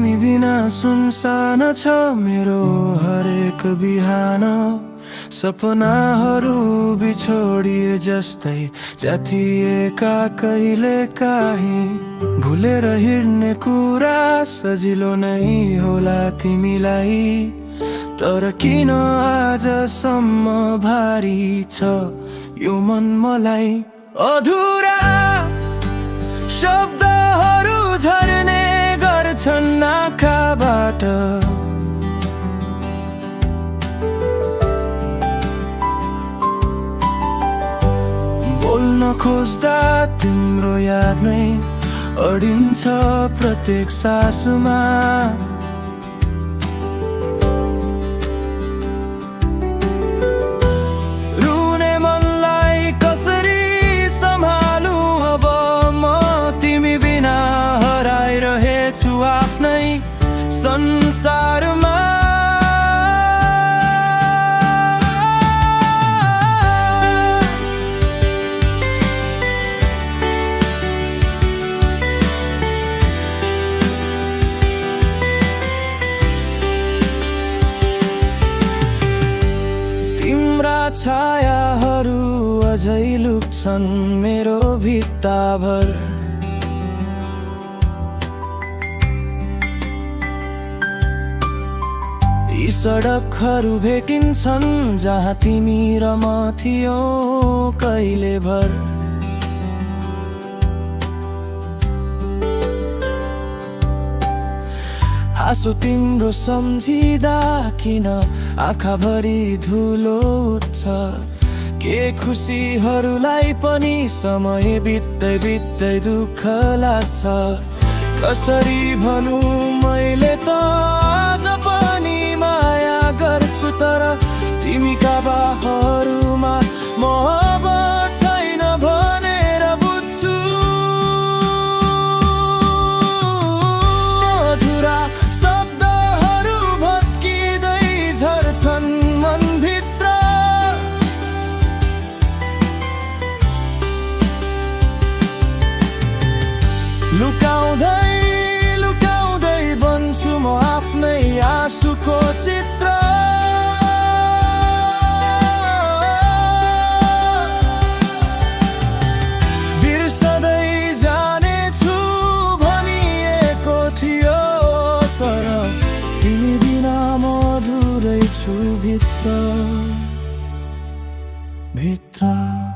तिमी बिना सुनसान छ मेरो हरेक बिहान। सपनाहरू बिछोडिए जस्तै च्यातिएका कहिले काहीँ। भुलेर हिँड्ने कुरा सजिलो नै होला तिमीलाई, तर किन आजसम्म भारी छ यो मन मलाई। अधुरा शब्दहरू झर्ने गर्छन् आँखाबाट, बोल्न खोज्दा तिम्रो याद नै अडिन्छ प्रत्येक सासुमा। रुने मनलाई कसरी सम्हालु अब म, तिमी बिना हराइरहेछु आफ्नै संसारमा। तिम्रा छायाहरू अझै लुक्छन् मेरो भित्ताभर। यी सडकहरू भेटिन्छन् जहाँ तिमी र म थियौ कहिले भर। हाँसो तिम्रो सम्झिँदा किन आँखाभरि धुलो उठ्छ। के खुसीहरूलाई पनि समय बित्दै बित्दै दुःख लाग्छ। कसरी भनौँ मैले त आज पनि माया गर्छु, तर तिमीका बाहरुमा मोहब्बत छैन भनेर बुझ्छु। अधुरा शब्दहरू भत्किँदै झर्छन् मनभित्र, लुकाउँदै लुकाउँदै बन्छु म आफ्नै आँसुको चित्र। बिर्सदै जानेछु भनिएको थियो, तर तिमी बिना म अधुरै छु भित्र भित्र।